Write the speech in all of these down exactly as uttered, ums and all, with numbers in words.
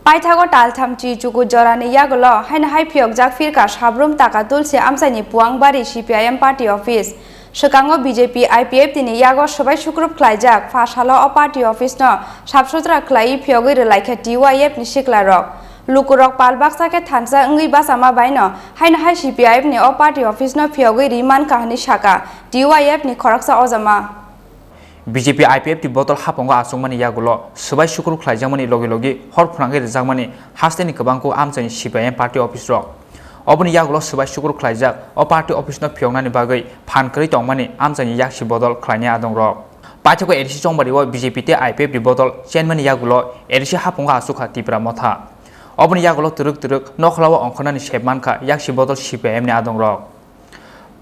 Paithago taltham chi chuku jorani yagulo haino hai phiyokjak phirka Sabrum Taka Tulsi amchaini Puangbari C P I M party office. Swkango B J P I P F T ni yago swbai sukrup khlaijak, pha salo o party office no sap sutra khlaiwi phiyogwi rwlaikha T Y F ni siklarok. Lukurok pal baksa khe thansa wngwi bachama baino haino hai C P I M ni o party office no phiyogwi ri mankha hwnwi sakha T Y F ni khoroksa ojama. B J P I P F T bodol haphongo achukmani yagulo swbai sukrup khlaijakmani logi logi hor phwnangwi rwjakmani hasteni kwbangkuk amchaini C P I M party office rok. Oboni yagulo swbai sukrup khlaijak o party office no phiyoknani bagwi phan kwrwi tongmani amchaini yaksi bodol khlainai adong rok. Paithago A D C Chongbari o B J P tei I P F T bodol chenmani yagulo A D C haphongo achukha Tipra Motha. Oboni yagulo twrwk twrwk nokhlao ongkhornani sep mankha yaksi bodol C P I M ni adong rok.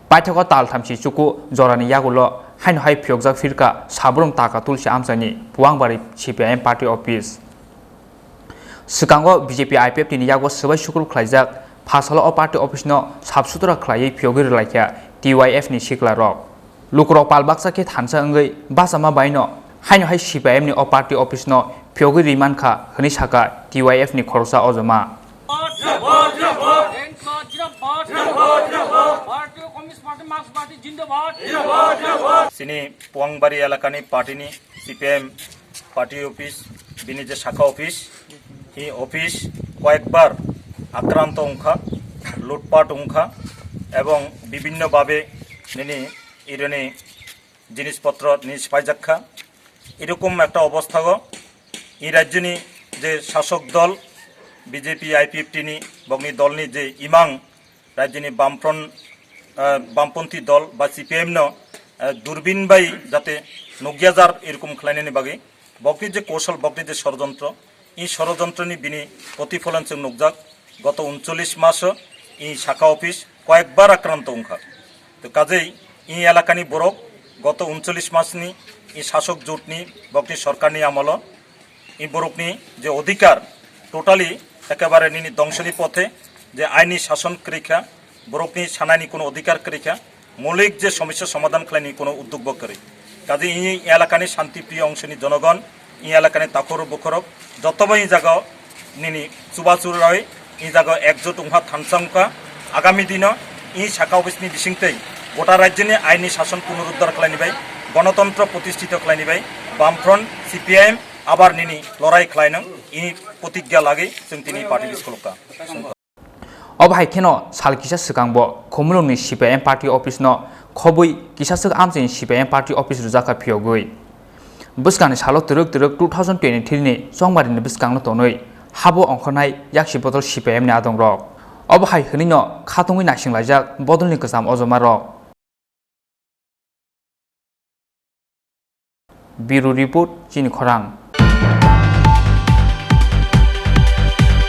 Paithago taltham si chuku jorani yagulo haino hai phiyokjak phirka Sabrum Taka Tulsi amchaini Puangbari C P I M party office. Swkango B J P I P F T ni yago swbai sukrup khlaijak, pha salo o party office no sap sutra khlaiwi phiyogwi rwlaikha T Y F ni siklarok. Lukurok pal baksa khe thansa wngwi bachama baino haino hai C P I M ni o party office no phiyogwi ri mankha hwnwi sakha T Y F ni khoroksa ojama. Chini Puangbari elakani party ni C P I M party office, bini je sakha office, hi office koyekbar akranto wngkha, lutpat wngkha, ebong bibhinno bhabe nini ironi jinispotro nini sipaijakha. Erokom ekta obosthago i rajyoni je sasok dol B J P I P F T ni bokni dolni je imang rajyoni Bamfront, ah, Bamponthi dol ba C P I M no, ah, durbin bai jate nukya jar erokom khlainani bagwi bokni je kosol, bokni je sorojontro, i sorojontroni bini protifolon chwng nukjak. Goto uncholish maso i sakha office koyekbar akranto wngkha. To kajei i elakani borok goto uncholish masni i sasok jotni bokni sorkarni amolo i borokni je odhikar totally ekebare nini dongsoni pothe, je aini sason kwrwikha, borokni sanani kuno odhikar kwrwikha, moulik je somosya somadhan khlaini kuno uddog bo kwrwi. Kaje i elakani shanti priyo ongsoni jonogon, i elakani takhorok bukhorok jotobo i jaga nini chubachu roi i jaga ekjot wngha thansa wngkha. Agami dino i sakha office ni bisingtwi gota rajyoni aini sason punoruddhar khlaini bai, gonotontro protisthito khlaini bai, Bamfront, C P I M, abar nini lorai khlainang i protigya lagwi chwng tini party school ka. Obo hai kheno sal kisa swkang bo Khumulwngni C P I M party office no khobwi kisaswk amchaini C P I M party office rwjakha phiyogwi. Bwskangni salo twrwk twrwk two thousand twenty-three ni chongbarini bwskango tonwi habo ongkhornai yaksi bodol C P I M ni adongrok. Obo hai hwnwino khatungwi naisinglaijak bodolni kwcham ojomarok. Bureau Report, Chini Khorang.